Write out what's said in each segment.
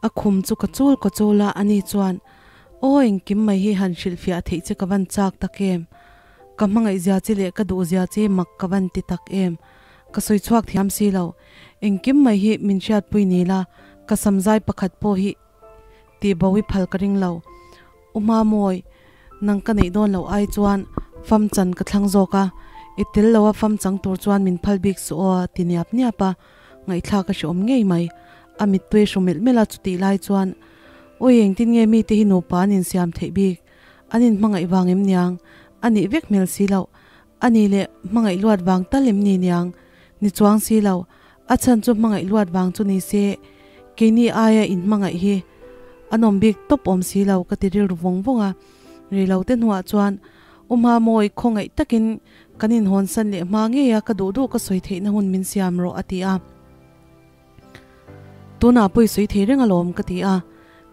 A khum chu ka chul ka chul a, ani chuan, Aw engkim mai hi han hrilhfiah theih che ka van chak tak em? Ka hmangaihzia che leh ka duhzia che mak ka van ti tak em? Ka sawi chhuak thiam si lo. Engkim mai hi min hriatpui ni la, ka samzai pakhat pawh hi tih bo i phal ka ring lo. U Hmamawi, nang ka neih dawn loh ai chuan fam chan ka thlang zawk a, i tel lo a fam chang tur chuan min phal bik suh aw a ti niap niap a, ngaihthlak a hreawm ngei mai. A mittui hru melh melh a chutih lai chuan, Awi engtin nge mite hi nupa an insiam theih bik? An inhmangaih vang em niang? A nih vek hmel si loh. A nih leh hmangaih luat vang tal em ni niang? Ni chuang si lo. A chhan chu hmangaih luat vang chu ni se, keini aia inhmangaih hi a nawm bik tawp awm si lo ka ti rilru vawng vawng a. Rei lo te hnuah chuan U Hmaamawi khawngaih takin kan inhawnsan leh hma ngei a ka duh duh ka sawi theihna hun min siam rawh a ti a. Tunah pawh i sawi thei reng alawm ka ti a,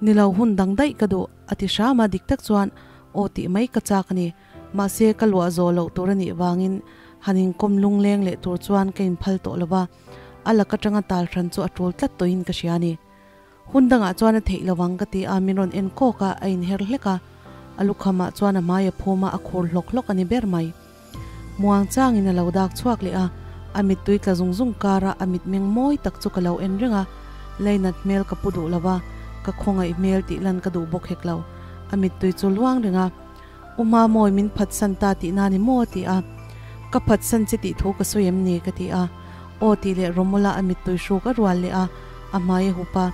ni lo hun dang daih ka duh a ti hram a dik tak chuan aw tih mai ka chak a ni. Mahse ka luah zawh loh tur a nih vangin han inkawm lungleng leh tur chuan ka inphal tawh lo va, a lak atanga tal hran chu a tul tlat tawhin ka hria a ni. Hun dangah chuan a theih lovang ka ti a, min rawn en kawk a, a inher hlek a, a lukhamah chuan a hmai a phum a, a khur hlawk hlawk a ni ber mai. Muang changin a lo dak chhuak leh a, a mittui tla zung zung kara a mitmeng mawi tak chu ka lo en reng a, leinat hmel ka pu duh lo va, ka khawngaih hmel tih lan ka duh bawk hek lo. A mittui chu luang reng a, U Hmamawi min phatsan ta tih na ni maw? a ti a, Ka phatsan che tih thu ka sawi em ni? ka ti a, Aw tih leh Romula a mittui hruk a rual leh a, a hmai a hup a,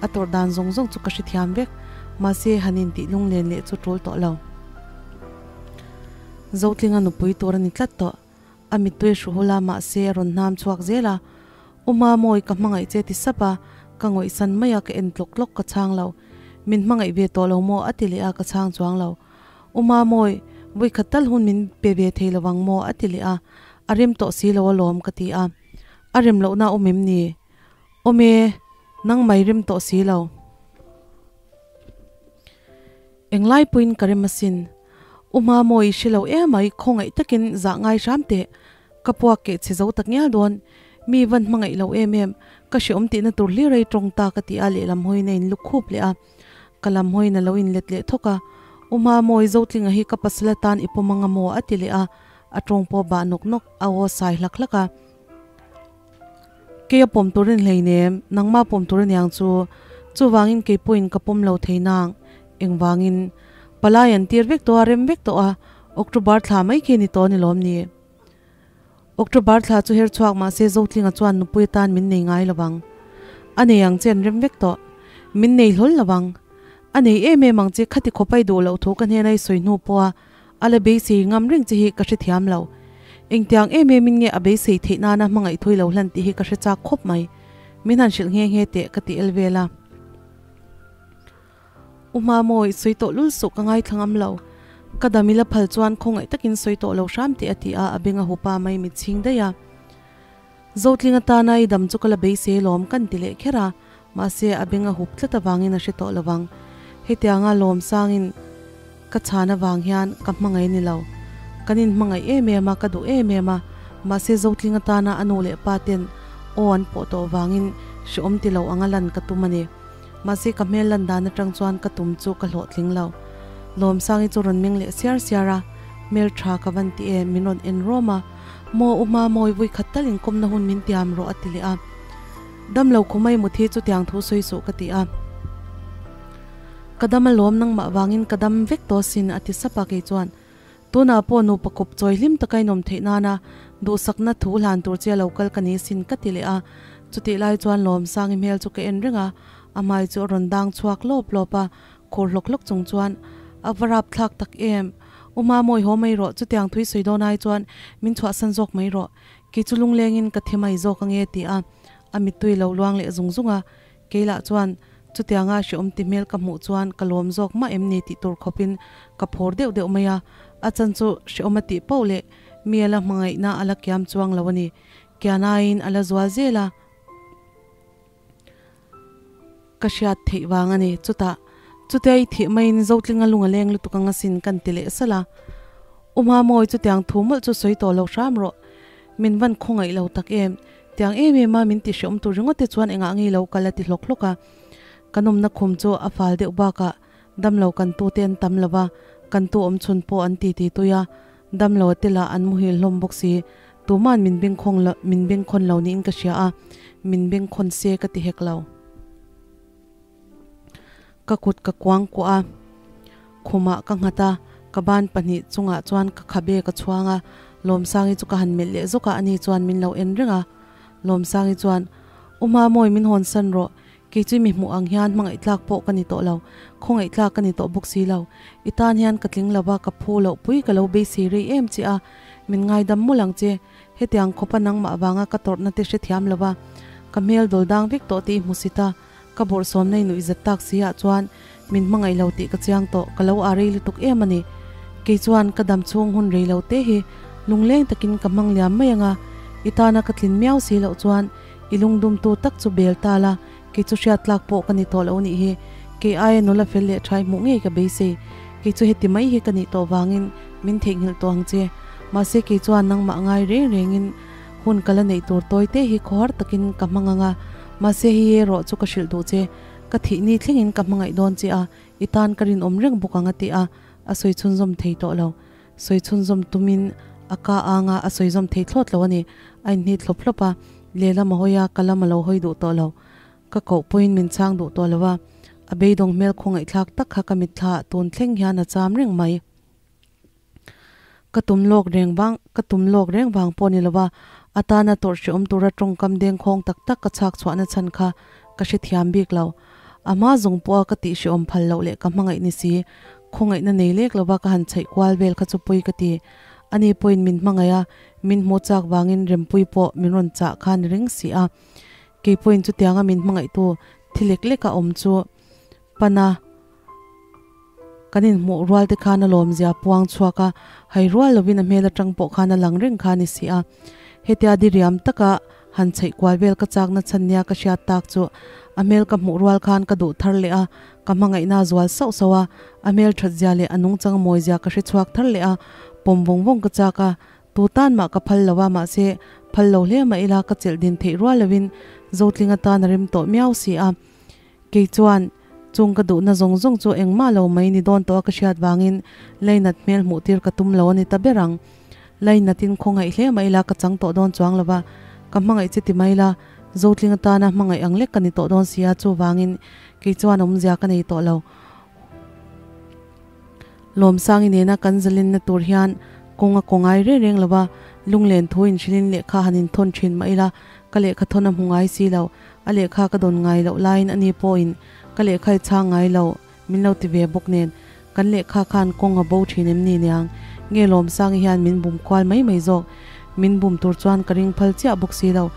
a tawrh dan zawng zawng chu ka hrethiam vek, mahse han intih lunglen leh chu tul tawh lo. Zotlinga nupui tur a ni tlat tawh. A mittui hru hul a, mahse a rawn hnam chhuak zel a. U Mamawi ka hmangaih che ti sap a, ka ngawihsan mai a, ka en tlawk tlawk ka chhang lo. Min hmangaih ve tawh lo maw? a ti leh a, ka chhang chuang lo. U Mamawi, vawikhat tal hun min pe ve thei lo vang maw? a ti leh a, a rem tawh si lo alawm ka ti a. A rem lohna awm em ni? Awm e, nang mai rem tawh si lo. Englai pawhin ka rem asin. U Hmamawi i hre lo emai, khawngaih takin zah ngai hram teh. Ka puak keh chhe zo tak ngial dawn. Mi van hmangaih lo em em, ka hreawm tihna tur hlir ei tawng ta ka ti a, lehlam hawiin a in luk khup leh a. Ka lam hawiin a lo in let leh thawk a. U Hmamawi Zotlinga hi ka pasal atan i pawm anga maw a ti leh a, a tawng pawh bah nawk nawk, a aw sai hlak hlak a. Kei a pawm tur in hleinem, nangmah pawm tur aniang chu. Chuvangin kei pawhin ka pawm lo thei nang. Engvangin? Palai an tir vek tawh a, rem vek tawh a, October thla mai khi ni tawh ni lawm ni? October thla chu her chhuak mahse Zotlinga chuan nupui atan min nei ngai lovang. A nei ang che an rem vek tawh. Min nei hlawl lovang. A nei em em ang che khati khawp a i duh loh thu ka hnena i sawi hnu pawha A la beisei ngam reng che hi ka hrethiam lo. Engtiang em emin nge a beisei theih nana hmangaih thui lo hlan tih hi ka hre chak khawp mai. Min han hrilh nghe nghe teh ka ti el vel a. U Hmamawi, sawi tawh lul suh ka ngaithla ngam lo. Ka dam ila phal chuan khawngaih takin sawi tawh lo hram teh a ti a, a beng a hupa mai mit chhing daih a. Zotling atana i dam chu ka la beisei lawm kan ti leh kher a, mahse a beng a hup tlat avangin a hre tawh lovang. Hetianga lawm sangin ka chhan avang hian ka hmangaih ni lo. Kan inhmangaih em em a, ka duh em em a, mahse Zotling atana a nu leh pa ten aw an pawh tawh vangin hreawm ti lo anga lan ka tum a ni. Mahse ka hmel lan dan atang chuan ka tum chu ka hlawhtling lo. Lawmsangi chu rawn meng leh siar siar a, hmel tha ka van ti e, min rawn en rawm a. Maw u hma mawi vui khat tal inkawmna hun min tiam rawh a ti leh a. Dam lo khumai mut hi chutiang thu sawi suh ka ti a. Ka dam alawm nangmah vangin ka dam vek tawh sin a ti sap a kei chuan. Tunah pawh nupa kawp chawi hlim taka inawm theih nana duhsakna thu hlan tur che lo kal ka ni sin ka ti leh a. Chutih lai chuan Lawmsangi hmel chu ka en reng a, a hmai chu a rawn dang chhuak lawp lawp a, khur hlawk hlawk chung chuan a va rapthlak tak em. U Hmamawi haw mai rawh, chutiang thui sawi dawn ai chuan min chhuahsan zawk mai rawh. Kei chu lunglengin ka thi mai zawk ange ti a, a mittui lo luang leh zung zung a. Keilah chuan chutianga hreawm ti hmel ka hmuh chuan ka lawm zawk mah em ni tih tur khawpin ka phur deuh deuh mai a, a chan chu hreawm a tih poh leh mi a la hmangaihna a la kiam chuang lo a ni. Kianaiin a la zual zel a, ka hriat theih vang a ni. Chutah, chutia i thih maiin Zotlinga lung a leng lutuk ang asin kan ti leh salh a. U Hmamawi chutiang thu mawlh chu sawi tawh lo hram rawh. Min van khawngaih lo tak em? Tiang em em a min ti hreawm tur ringawt te chuan engah ngei lo kal a ti hlawk hlawk a. Kan awmna khum chu a fal deuh bakah damlo kan tute an tam lo va, kan tu awm chhun pawh an titi tui a, damlo a te lah an muhil hlawm bawk si. Tuma'n min bengkhawng lo, min bengkhawn lo niin ka hria a, min bengkhawn se ka ti hek lo. Ka kut ka kuang kuah a, khumah ka nghat a, ka ban pahnih chungah chuan ka khabe ka chhuang a, Lawmsangi chu ka han melh leh zawk a, ani chuan min lo en reng a. Lawmsangi chuan, U Hmaamawi min hawn san rawh, kei chu mi hmuh ang hian hmangaih tlak pawh ka ni tawh lo, khawngaih tlak ka ni tawh bawk si lo. I tan hian ka tling lo va, ka phu loh pui ka lo beisei rei em che a, min ngaidam mawlh ang che. Hetiang khawpa nangmah vanga ka tawrhna te hrethiam lo va, ka hmel dawl dang vek tawh tih i hmu si ta. Ka bawrhsawmna i nuih zat tak si ah chuan min hmangaih lo tih ka chiang tawh, ka lo a rei lutuk em a ni. Kei chuan ka dam chhung hun rei lo te hi lungleng takin ka hmang liam mai ang a, i tana ka tlin miau si loh chuan i lungdumtu tak chu bel ta la, kei chu hriat tlak pawh ka ni tawh lo nih hi. Kei aia nula fel leh tha i hmuh ngei ka beisei, kei chu heti mai hi ka nih tawh vangin min theihnghilh tawh ang che. Mahse kei chuan nangmah ngai reng rengin Hun ka la neih tur tawi te hi khawhar takin ka hmang ang a, mahse hei erawh chu ka hrilh duh che, ka thih ni thlengin ka hmangaih dawn che a, i tan ka rinawm reng bawk ang a ti a, a sawi chhunzawm thei tawh lo. Sawi chhunzawm tumin a ka ang a, a sawi zawm thei thlawt lo a ni. A inhnit hlawp hlawp a, lehlam a hawi a, ka lam a lo hawi duh tawh lo. Ka koh pawhin min chhang duh tawh lo a, a beidawng hmel khawngaihthlak tak kha ka mitthla ah tun thleng hian a cham reng mai. Ka tum lawk reng vang, ka tum lawk reng vang pawh ni lova, a tana tawrh hrehawm tura tawngkam dengkhawng tak tak ka chhak chhuahna chhan kha ka hrethiam bik lo. A hma zawng pawha ka tih hrehawm phal loh leh ka hmangaih ni si, khawngaihna nei lek lova ka han chhaih kual vel kha chu pawi ka ti. Ani pawhin min hmangaih a, min hmu chak vangin rempui pawh min rawn chah kha ni reng si a. Kei pawhin chutianga min hmangaihtu thi lek leka awm chu Pana kan inhmuh rual te khan a lawmzia puang chhuak a, hai rual lovin a hmel atang pawh khan a lang reng kha a ni si a. Hetia diriam taka han chheih kual vel ka chakna chhan nia ka hriat tak chu a hmel ka hmuh rual khan ka duh thar leh a, ka hmangaihna a zual sauh sauh a, a hmel that zia leh a nungchang mawi zia ka hre chhuak thar leh a, pawm vawng vawng ka chak a, tu tan mah ka phal lo a, mahse phal lo hle mah ila ka chelh din theih rual lovin Zotlinga tan a rem tawh miau si a. Kei chuan, chung ka duhna zawng zawng chu engmah lo mai ni dawn tawh a ka hriat vangin Lainat hmel hmuh tir ka tum lo a ni ta ber ang. Lainatin khawngaih hle mai la ka chang tawh dawn chuang lo va, ka hmangaih che ti mai la, Zotling atana hmangaih ang lek ka ni tawh dawn si a, chuvangin kei chuan awmzia ka nei tawh lo. Lawmsangi nena kan zalenna tur hian kawng a kaw ngai reng reng lo va, lunglen thu inhrilhin lehkha han inthawn thin mah ila ka lehkha thawn a hmu ngai si lo. A lehkha ka dawn ngai loh laiin ani pawhin ka lehkha i chhang ngai lo min lo ti ve bawk nen kan lehkha khan kawng a bo thin em ni niang? Nge Lawmsangi hian min bum kual mai mai zawk? Min bum tur chuan ka ring phal chiah bawk si lo.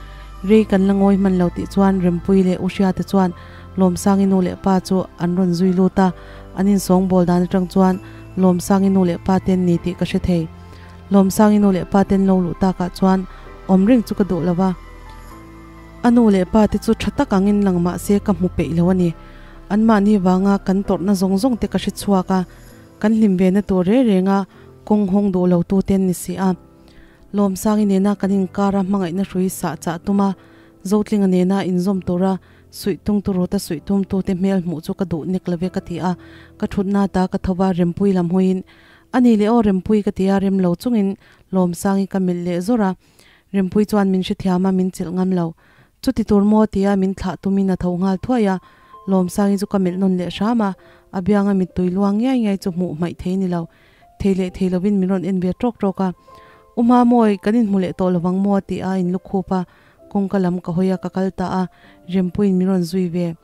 Rei kan la ngawi hman lo tih chuan Rempui leh U Hriata chuan Lawmsangi nu leh pa chu an rawn zui lut a, an insawngbawl dan atang chuan Lawmsangi nu leh pa ten ni tih ka hre thei. Lawmsangi nu leh pa ten lo luh takah chuan awm reng chu ka duh lo va. A nu leh pa te chu tha tak angin lang mah se ka hmu peih lo a ni. Anmahni vanga kan tawrhna zawng zawng te ka hre chhuak a, kan hlim ve na tur reng reng a kawng hawng duh lo tu ten ni si a. Lawmsangi nena kan inkar a hmangaihna hrui sah chah tum a, Zotlinga nena inzawm tura suih tung turuta suih tum tu te hmel hmuh chu ka duh nek lo ve ka ti a, ka thutna ta ka tho va Rempui lam hawiin a ni leh aw Rempui ka ti a, rem lo chungin Lawmsangi ka melh leh zawr a. Rempui chuan min hrethiam a, min chilh ngam lo. Chuti tur maw tia min thlah tumin a tho nghal thuai a, Lawmsangi chu ka melh nawn leh hram a, a bianga mittui luang ngiai ngiai chu hmuh hmaih thei ni lo. Thei leh thei lovin min rawn en ve tawk tawk a, U Hmaamawi, kan inhmu leh tawh lovang maw ti a in lukhup a, kawngka lam ka hawi a, ka kal ta a, Rempuiin min rawn zui ve.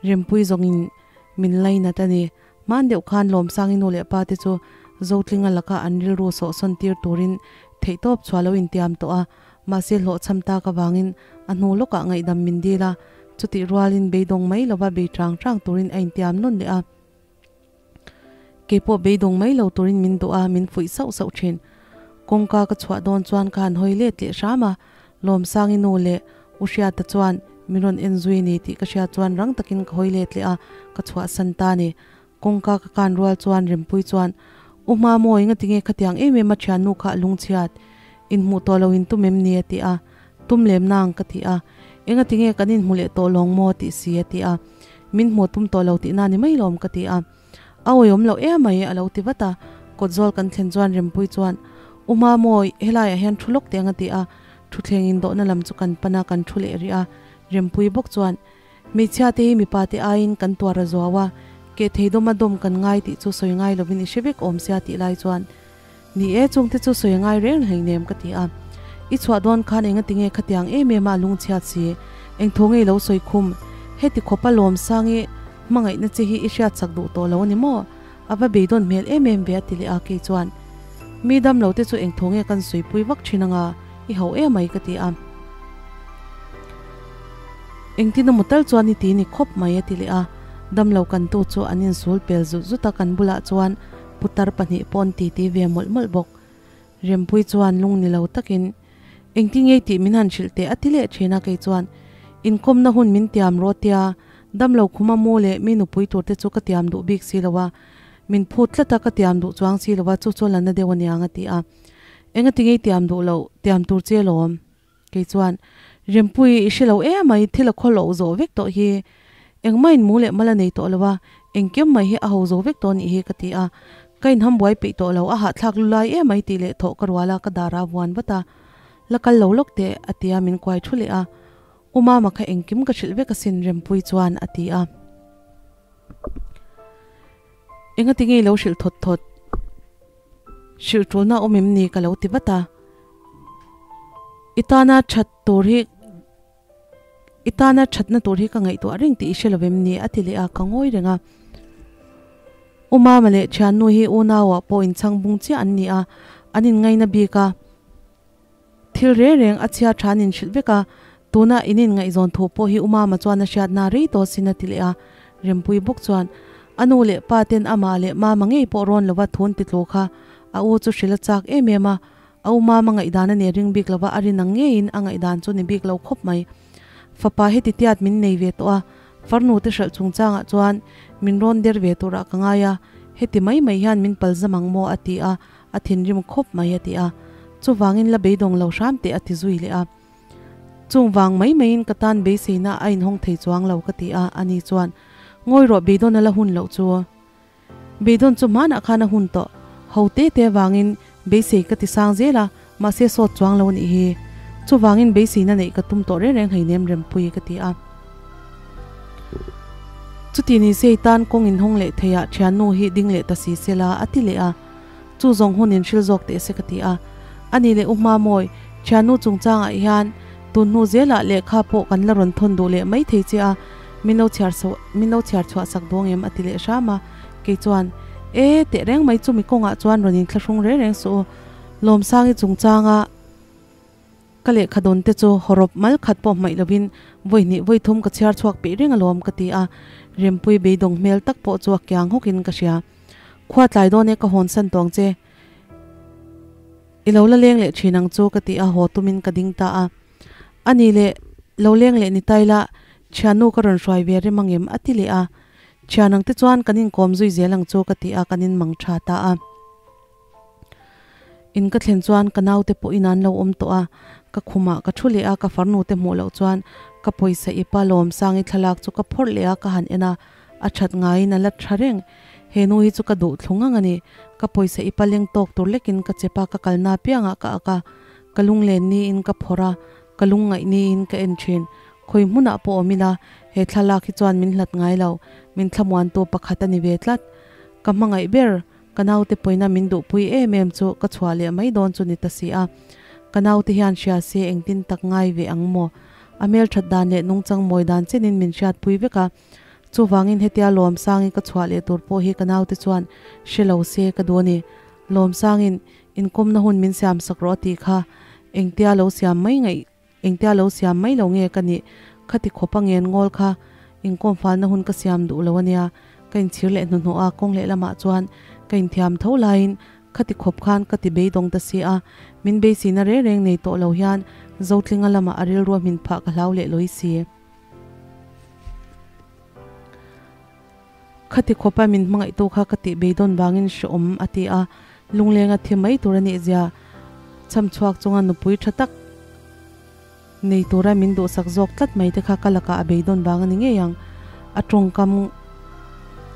Rempui zawngin min lainat a ni. Hman deuh khan Lawmsangi nu leh pa te chu Zotlinga laka an rilru sawhsawn tir turin theihtawp chhuah lo intiam tawh a, mahse hlawhchham tak avangin a hnu lawkah ngaihdam min dil a, chutih rualin beidawng mai lova bei chang chang turin a intiam nawn leh a. Keipawh beidawng mai lo turin min duh a, min fuih sauh sauh thin. Kawngka ka chhuah dawn chuan ka han hawi let leh hram a, Lawmsangi nu leh U Hriata chuan min rawn en zui ni tih ka hriat chuan rang takin ka hawi let leh a, ka chhuahsan ta ni. Kawngka ka kan rual chuan Rempui chuan, U Hmamawi, ngatinge khatiang em em a thiannu kha a lungchhiat? Inhmuh tawh lo in tum em ni? a ti a. Tum lem nang ka ti a. Engatinge kan inhmu leh tawh lawng maw? tih si a ti a. Min hmuh tum tawh lo tihna ni mai lawm ka ti a. A awihawm loh em mai a lo ti vat a. Kawt zawl kan thlen chuan Rempui chuan, U Mamawi, helaiah hian thu lawk teh ang a ti a. Thutthleng indawhna lam chu kan pan a, kan thu leh rih a. Rempui bawk chuan, Hmeichhia te hi mipa te aiin kan tuar a zuau a, keh thei dawma dawm kan ngai tih chu sawi ngai lovin i hre vek awm sia tih lai chuan, Ni e, chungte chu sawi a ngai reng hleinem ka ti a. I chhuah dawn khan engati nge khatiang em em a lungchhiat si? Eng thu nge i lo sawi khum? Heti khawpa lawmsang i hmangaihna che hi i hriatsak duh tawh lo a ni maw? A va beidawn hmel em em ve a ti leh a, kei chuan, Mi dam lo te chu eng thu nge kan sawipui vak thin anga i ho em mai ka ti a. Engtin emaw tal chuan i ti ni khawp mai a ti leh a, dam lo kan tu chu an insul pel zut zut a, kan bulah chuan putar pahnih pawh an titi ve mawlh mawlh bawk. Rempui chuan lung ni lo takin, Engtin ngei tih min han hrilh teh a ti leh thin a, kei chuan, Inkawmna hun min tiam rawh tia, damlo khuma mu leh mi nupui tur te chu ka tiam duh bik si lo a, min phut tlat a ka tiam duh chuang si lo a, chu chu la na deuh aniang a ti a. Engati ngei tiam duh loh, tiam tur che lawm. Kei chuan, Rempui, i hre lo emai, thil a khaw loh zawh vek tawh hi. Engmah in mu leh mal a nei tawh lo a, engkim mai hi a ho zo vek tawh anih hi ka ti a. Ka inham buai peih tawh lo, a hahthlak lu lai emai tih leh thawh ka rual a, ka dar a vuan vat a. La kal lo lawk teh, a ti a, min kuai thu leh a. U Mama kha engkim ka hrilh vek asin, Rempui chuan a ti a. Engati nge i lo hrilh thawt thawt? Hrilh tulna awm em ni ka lo ti vat a. I tana that tur hi I tana thatna tur hi ka ngaihtuah reng tih i hre lo em ni a ti leh a, ka ngawi reng a. U Mama leh thiannu hi unauah pawh inchhang bung chiah an ni a, an inngaina bik a. Thil reng reng a chhia tha an inhrilh vek a, tuna in inngaihzawn thu pawh hi U Mama chuan a hriatna rei tawh sin a ti leh a. Rempui bawk chuan a nu leh pa ten amah leh Mama ngei pawh rawn lova thun ti tlu kha a u chu hrilh a chak em em a, a u Mama ngaihdan a nei ring bik lova a rin ang ngeiin a ngaihdan chu ni bik lo khawp mai. Fapa heti tiat min nei ve tawh a, farnu te hralh chungchangah chuan min rawn der ve turah ka ngai a, heti mai mai hian min palzam ang maw a ti a, A thinrim khawp mai a ti a, chuvangin la beidawng lo hram teh a ti zui leh a. Chung vang mai maiin ka tan beiseina a inhawng thei chuang lo ka ti a, ani chuan, Ngawi rawh beidawn a la hun loh chu. Beidawn chu hmanah khan a hun tawh, ho te te vangin beisei ka ti sang zel a, mahse sawt chuang lo anih hi. Chuvangin beiseina neih ka tum tawh reng reng hleinem Rempui ka ti a. Chuti ni se i tan kawng inhawng leh theiah thiannu hi ding leh ta si se la a ti leh a. Chu zawng hun in hril zawk teh se ka ti a. Ani leh U Hmaamawi, thiannu chungchangah hian tun hnu zelah lehkha pawh kan la rawn thawn duh leh mai thei che a, min lo chhiar min lo chhiar chhuah sak duang em a ti leh hram a. Kei chuan, E, teh reng mai chumi kawngah chuan rawn inthlahrung reng reng suh u. Lawmsangi chungchanga. Ka lehkha dawn te chu hawrawp mal khat pawh hmaih lovin vawi hnih vawi thum ka chhiar chhuak peih reng alawm ka ti a, Rempui beidawng hmel tak pawh chu a kiang hawkin ka hria. Khua tlai dawn e ka hawn san tawng che. I lo la leng leh thin ang chu ka ti a haw tumin ka ding ta a. Ani leh lo leng leh ni tai la thiannu ka rawn hruai ve rem angem a ti leh a. Thian ang te chuan kan inkawm zui zel ang chu ka ti a kan inmang tha ta a. In ka thlen chuan ka naute pawhin an lo awm tawh a, ka khumah ka thu leh a, ka farnute hmuh loh chuan ka pawisa ipa Lawmsangi thlalak chu ka phawrh leh a, ka han en a, a that ngaiin a la tha reng. He nu hi chu ka duh thlu ngang a ni, ka pawisa ipa leng tawk tur lekin ka chep a, ka kalna apiangah ka ak a, ka lunglen niin ka phawrh a, ka lungngaih niin ka en thin. Khawi hmunah pawh awm ila, he thlalak hi chuan min hlat ngai lo, min thlamuantu pakhat a ni ve tlat. Ka hmangaih ber. Ka naute pawina min duhpui em em chu ka chhuah leh mai dawn chu ni ta si a. Ka naute hian hria se engtin tak ngai ve ang maw? A hmelthat dan leh nungchang mawi dan chenin min hriatpui vek a. Chuvangin hetia Lawmsangi ka chhuah leh tur pawh hi ka naute chuan hre lo se ka duh a ni. Lawmsangin inkawmna hun min siam sak rawh a tih kha engtia lo siam mai ngaih Engtia lo siam mai lo nge ka nih? Khati khawp a ngen ngawl kha inkawm falna hun ka siam duh lo ania. Ka inchhir leh hnuhnawh a, kawng leh lamah chuan ka inthiam tho laiin khati khawp khan ka ti beidawng ta si a. Min beisihna reng reng nei tawh lo hian Zotlinga lamah a rilru a hmin phah ka hlau leh lawi si. Khati khawpa min hmangaihtu kha ka tih beidawn vangin hreawm a ti a, lunglenga thi mai tur a nih zia cham chhuak chunga nupui tha tak nei tura min duhsak zawk tlat mai te kha ka lakah a beidawn vang a ni ngei ang. A tawngkam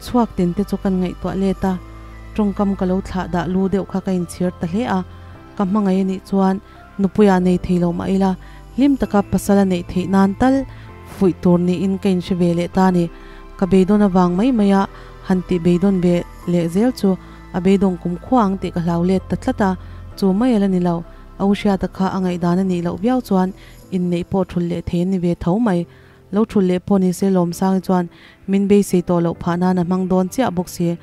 chhuak tin te chu kan ngaihtuah let a, tawngkam ka lo thlah dah lu deuh kha ka inchhir ta hle a, ka hmangaih anih chuan nupuia nei thei lo mah ila hlim taka pasal a neih theih nan tal fuih tur niin ka inhre ve leh ta a ni. Ka beidawn avang mai mai a han tih beidawn ve leh zel chu a beidawng kum khua ang tih ka hlau let ta tlat a, chu mai a la ni lo. A u hriata kha a ngaihdan a nih loh viau chuan inneih pawh thulh leh thei a ni ve tho mai. Lo thulh leh pawh ni se Lawmsangi chuan min beisei tawh loh phah nan a hmang dawn chiah bawk si.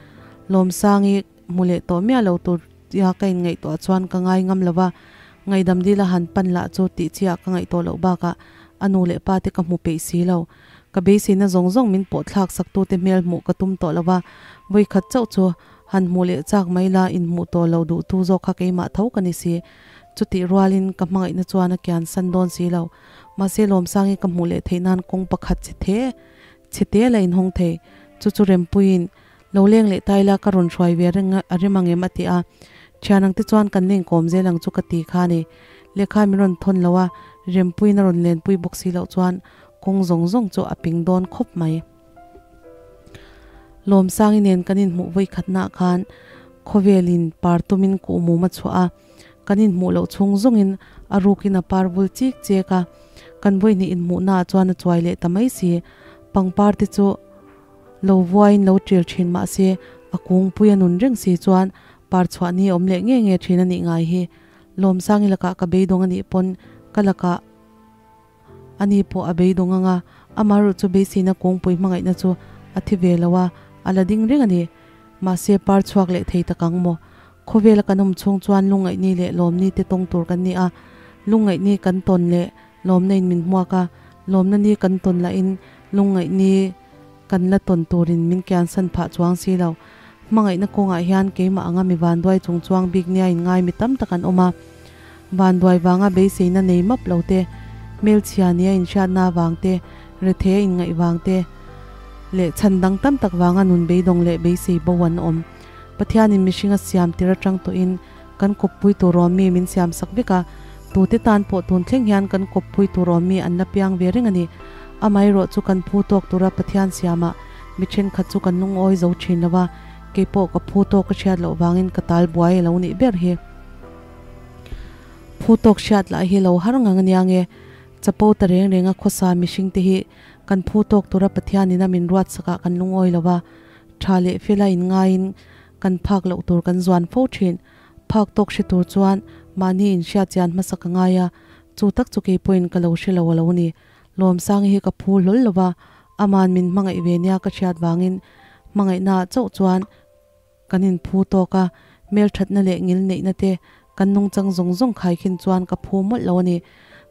Lawmsangi hmu leh tawh miah lo tur tia ka inngaihtuah chuan ka ngai ngam lo va, ngaihdam dil a han pan lah chu tih chiah ka ngaihtuah loh bakah a nu leh pa te ka hmu peih si lo. Ka beiseina zawng zawng min pawh thlak saktute hmel hmuh ka tum tawh lo va, vawikhat chauh chu han hmuh leh chak mai la inhmuh tawh lo duhtu zawk kha keimah tho ka ni si. Chutih rualin ka hmangaihna chuan a kian san dawn si lo. Mahse Lawmsangi ka hmuh leh theih nan kawng pakhat che the che te la inhawng thei. Chu chu Rempuiin lo leng leh tai la ka rawn hruai ve reng a rem ang em a ti a. Thian ang te chuan kan la inkawm zel ang chu ka ti kha a ni. Lehkha min rawn thawn lo a, Rempuiin a rawn lenpui bawk si loh chuan kawng zawng zawng chu a ping dawn khawp mai. Lawmsangi nen kan inhmuh vawikhatnaah khan khawvelin par tumin kuhmum a chhuah a. Kan inhmuh loh chhung zawngin a rukin a par vul chik chek a, kan vawihnih inhmuhnaah chuan a chuai leh ta mai si. Pangpar te chu lo vuaiin lo ṭil ṭhin mah se a kungpui a nun reng si chuan par chhuah ni a awm leh nge nge ṭhin a nih ngai hi. Lawmsangi lakah ka beidawng a nih pawn ka lakah A ni pawh a beidawng ang a, amaherawh chu beiseina kawngpui hmangaihna chu a thi ve lo a, a la ding reng a ni. Mahse, par chhuak leh thei tak ang maw? Khawvela kan awm chhung chuan lungngaihni leh lawmni te tawng tur kan ni a, lungngaihni kan tawn leh lawmna in min hmuak a, lawmna ni kan tawn lahin lungngaihni kan la tawn turin min kiansan phah chuang si lo. Hmangaihna kawngah hian keimah anga mi vanduai chung chuang bik nia inngai mi tam tak an awm a. Vanduai vanga beiseina nei map lo te, hmelchhia nia inhriatna vang te, rethei a inngaih vang te leh chhan dang tam tak vanga nun beidawng leh beisei bo an awm. Pathianin mihring a siam tir atang tawhin kan kawppui tur awm mi min siam sak vek a, tute tan pawh tun thleng hian kan kawppui tur awm mi an la piang ve reng a ni. Amaherawh chu kan phu tawk tura Pathian siamah mi thenkhat chu kan lungawi zo thin lo va, keipawh ka phu tawk ka hriat loh vangin ka tal buai a lo nih ber hi. Phu tawk hriat lah hi lo har ngang ania nge, chapo ta reng renga khawsa mihringte hi kan phu tawk tura Pathianin a min ruat sakah kan lungawi lo va, tha leh fela inngaiin kan phak loh tur kan zuan fo thin. Phak tawk hre tur chuan mahni inhriat chian hmasa ka ngai a, chu tak chu kei pawhin ka lo hre lo a lo ni. Lawmsangi hi ka phu hlawl lo va, aman min hmangaih ve nia ka hriat vangin hmangaihnaah chauh chuan kan inphu tawk a, hmelthatna leh ngilneihna te kan nungchang zawng zawng khaikhin chuan ka phu mawlh lo a ni.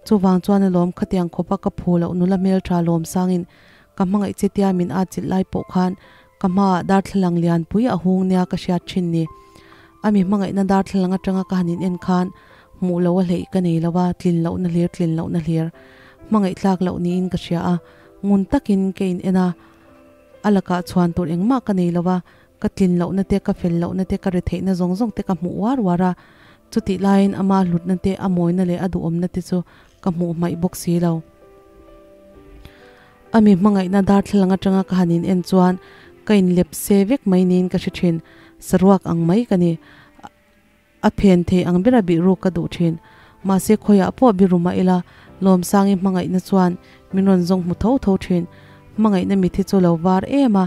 Chuvang chuan alawm khatiang khawpa ka phu loh nula hmeltha Lawmsangin ka hmangaih che tia min atchilh lai pawh khan Ka hmaah darthlalang lianpui a hung nia ka hriat thin ni. A mi hmangaihna darthlalang atanga ka han in en khan hmuh loh a hleih ka nei lo a, tlin lohna hlir tlin lohna hlir hmangaih tlak loh niin ka hria a, ngun takin ka in en a, a lakah chhuan tur engmah ka nei lo a, ka tlin lohna te, ka fel lohna te, ka retheihna zawng zawng te ka hmuh uar uar a, chutih laiin ama hlutna te, a mawina leh a duhawmna te chu ka hmuh hmaih bawk si lo. A mi hmangaihna darthlalang atanga ka han in en chuan ka in lep se vek mai niin ka hre thin. Saruak ang mai ka ni. A phen thei ang bera bih ruk ka duh thin. Mahse khawiah pawh biru mah ila Lawmsangi hmangaihna chuan min rawn zawng hmu tho tho thin. Hmangaihna mit hi chu lo var em a,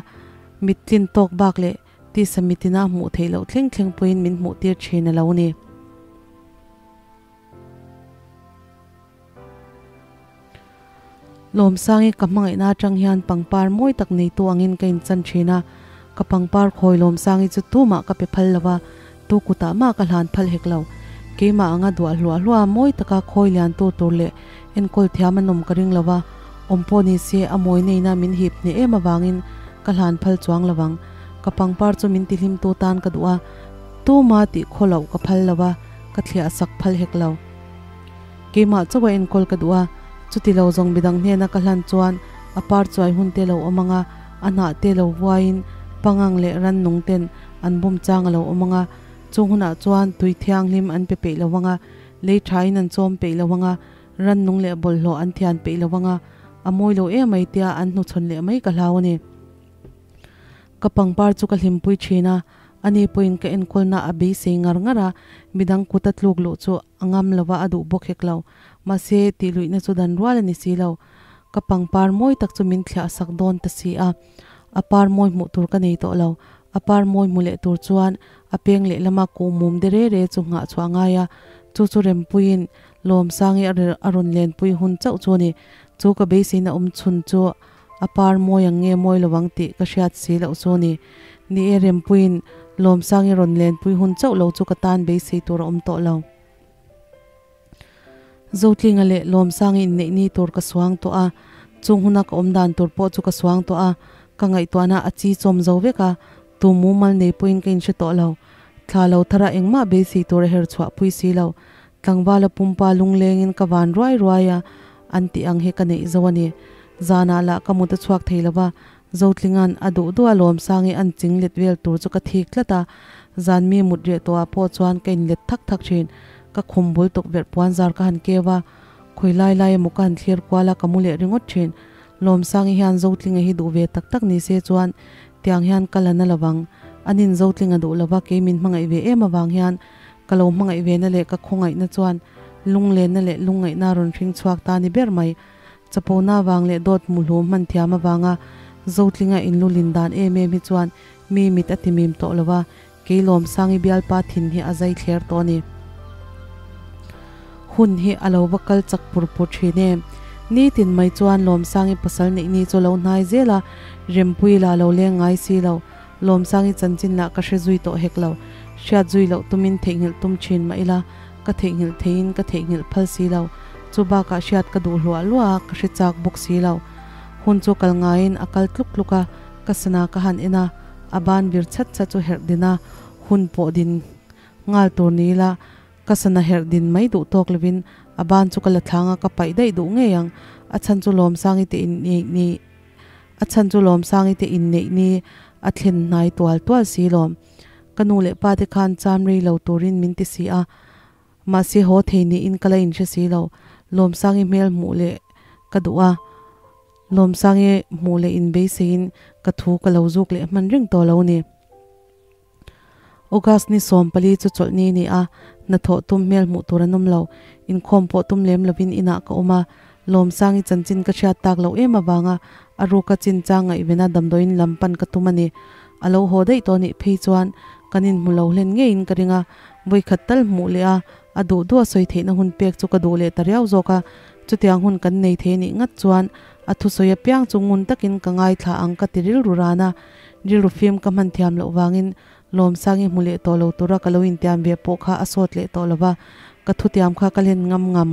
mit tlin tawk bak leh tisa mitina hmuh theih loh thleng thleng pawhin min hmuh tir thin a lo ni. Lawmsangi ka hmangaihna atang hian pangpar mawi tak neitu angin ka inchan thin a, ka pangpar khawi Lawmsangi chu tumah ka pe phal lo va, tu kutah mah ka hlan phal hek lo. Keimah anga duah hluah hluah mawi taka khawi liantu tur leh enkawl thiam an awm ka ring lo va, awm pawh ni se a mawi neina min hip hneh em avangin ka hlan phal chuang lo vang. Ka pangpar chu min tihlimtu tan ka duh a, tuma tih khaw loh ka phal lo va, ka thliah sak phal hek lo. Keimah chauh a enkawl ka duh a, chuti lo zawng midang hnena ka hlan chuan a par chuai hun te lo awm ang a, a hnah te lo vuaiin pangang leh rannung ten an bum chang a lo awm ang a, chung hunah chuan tui thianghlim an pe peih lo ang a, lei thain an chawm peih lo ang a, rannung leh bawlhhlawh an thian peih lo ang a. a mawi lo emai tia an hnuchhawn leh mai ka hlau a ni. Ka pangpar chu ka hlimpui thin a, ani pawhin ka enkawlna a beisei ngar ngar a, midang kut a tluk luh chu a ngam lo va, a duh bawk hek lo. Mahse, tihluihna chu dan rual a ni si lo. Ka pangpar mawi tak chu min thliah sak dawn ta si a, a par mawi hmuh tur ka nei tawh lo. A par mawi hmu leh tur chuan a peng lehlama kuh mum de re re chu nghah chhuah a ngai a, chu chu Rempuiin Lawmsangi a rawn lenpui hun chauh chu a ni. Chu ka beiseina awm chhun chu a par mawi ang nge mawi lo ang tih ka hriat si loh chu a ni. Ni e, Rempuiin Lawmsangi rawn lenpui hun chauh lo chu ka tan beisei tur a awm tawh lo. Zotlinga leh Lawmsangi inneih ni tur ka suang tawh a, chung huna ka awm dan tur pawh chu ka suang tawh a, ka ngaihtuahna a chi chawm zo vek a, tu mumal nei pawhin ka inhre tawh lo. Thla lo thara engmah beisei tur a her chhuah pui si lo. Tlangvala pumpa lunglengin ka van ruai ruai a, an tih ang hi ka neih zo a ni. Zanah lah ka mut a chhuak thei lo va, Zotlinga'n a duh duh a Lawmsangi an ching let vel tur chu ka thik tlat a, zan mi mut reh tawhah pawh chuan ka inlet thak thak thin. Ka khum bul tukverh puan zar ka han keu a, khawi lai lai emaw ka han thlir kual a, ka mu leh ringawt thin. Lawmsangi hian Zotlinga hi duh ve tak tak ni se chuan tiang hian ka la na lovang. Anin Zotlinga duh lova kei min hmangaih ve em avang hian ka lo hmangaih ve na leh ka khawngaihna chuan lunglenna leh lungngaihna a rawn hring chhuak ta ni ber mai. Chapona avang leh dawt muhlu hman thiam avanga Zotlinga inlulin dan em em hi chuan mi mit a timim tawh lo a, kei Lawmsangi bialpa thin hi a zai thler tawh a ni. Hun hi a lo va kal chak pur pur thin em. Nitin mai chuan Lawmsangi pasal neih ni chu lo hnai zel a, Rempui lah lo leng ngai si lo. Lawmsangi chanchin lah ka hre zui tawh hek lo. Hriat zui loh tumin theihnghilh tum thin mah ila, ka theihnghilh theiin ka theihnghilh phal si lo. Chu bakah hriat ka duh hluah hluah a, ka hre chak bawk si lo. Hun chu kal ngaiin a kal tluk tluk a, ka sana ka han en a, a ban vir chat chat chu herh din a, hun pawh din nghal tur ni ila, ka sana herh din mai duh tawk lovin a ban chu ka la thlang a, ka paih daih duh ngei ang. A chhan chu Lawmsangi te inneih ni. A chhan chu Lawmsangi te inneih ni a thlen hnai tual tual si lawm. Ka nu leh pa te khan cham rei lo turin min ti si a, mahse haw thei niin ka la inhre si lo. Lawmsangi hmel hmuh leh ka duh a, Lawmsangi hmuh leh inbeiseiin ka thu ka lo zuk leh hman reng tawh lo ni. August ni 14 chu chawlhni a ni a, hnathawh tum hmel hmuh tur an awm lo. Inkhawm pawh tum lem lovin inah ka awm a, Lawmsangi chanchin ka hriat tak loh em avanga a ruka chinchang ngaihvena damdawiin lam pan ka tum a ni. A lo haw daih tawh nih phei chuan kan inhmu lo hlen ngeiin ka ring a, vawikhat tal hmuh leh a, a duh duh a sawi theihna hun pek chu ka duh leh ta riau zawk a, chutiang hun kan nei thei nih ngat chuan a thusawi apiang chu ngun takin ka ngaithla ang ka ti rilru ran a. Rilru fim ka hman thiam loh vangin Lawmsangi hmu leh tawh lo tura ka lo intiam ve pawh kha a sawt leh tawh lo va, ka thutiam kha ka hlen ngam ngam